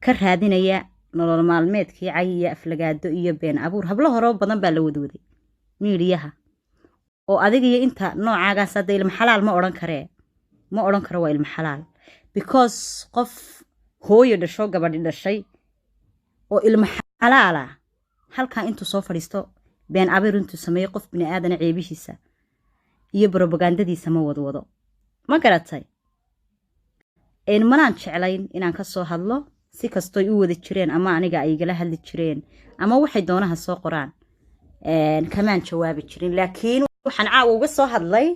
Ka raadinaya nolol maalmeedkii cay iyo aflagaado iyo been abuur. Hablo horoo badan baa la wadwaday miidiyaha oo adiga iyo inta noocaagaas. Hadda ilma xalaal ma odhan karee, ma odhan karo waa ilma xalaal, because qof hooyo dhasho, gabadhi dhashay oo ilma xalaala halkaa intuu soo fadhiisto been abuur intuu sameeyo qof bini aadana ceebihiisa iyo brobagandadiisa ma wadwado. Ma garatay? Manaan jeclayn inaan ka soo hadlo. Si kastoy u wada jireen ama aniga ay igala hadli jireen ama waxay doonaha soo qoraan, kamaan jawaabi jirin. Laakiin waxaan caawa uga soo hadlay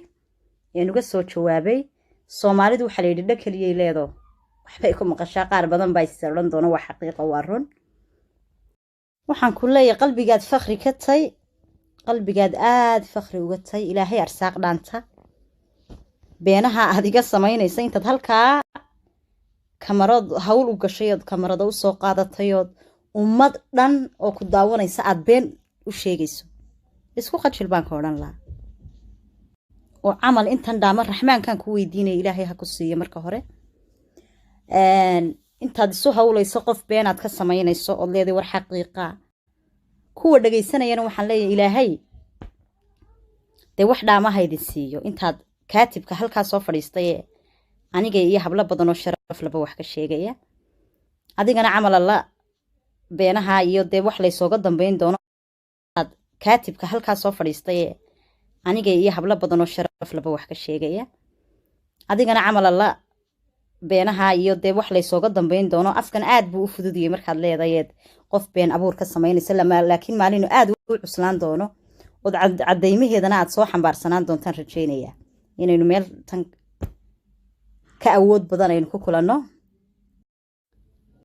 een uga soo jawaabay, Soomaalidu waxaa la yidhi dha keliyay leedo waxbay ku maqashaa. Qaar badan baa is odhan doona waa xaqiiqa, waa run. Waxaan ku leeyahay, qalbigaad fakri ka tay, qalbigaad aada fakri uga tay. Ilaahay arsaaq dhaanta beenaha aad iga samaynaysa intaad halkaa kamarad hawl u gashay ood kamarada usoo qaadatayood ummad dhan oo ku daawanaysa aada been u sheegayso, isku qajil baan ka odhan lahaa. Oo camal intan dhaama Raxmaankan ku weydiinaya Ilaahay ha ku siiyo. Marka hore intaad isu hawlayso qof beenaad ka samaynayso ood leeday war xaqiiqa, kuwa dhagaysanayana waxaan leeyahay, Ilaahay dee wax dhaamaha idin siiyo. Intaad kaatibka halkaa soo fadhiistay aniga iyo hablo badan oo sharaf laba wax ka sheegaya, adigana camal alla beenaha iyo dee wax laysooga dambayn doono. Aad kaatibka halkaa soo fadhiistay aniga iyo hablo badan oo sharaf laba wax ka sheegaya, adigana camal alla beenaha iyo dee wax laysooga dambayn doono. Afkan aad buu u fududiyey markaad leedayeed qof been abuur ka samaynaysa, laakiin maalinu aad u cuslaan doono ood cadaymaheedana aad soo xambaarsanaan doontaan rajaynaya inaynu meel tan ka awood badan aynu ku kulanno.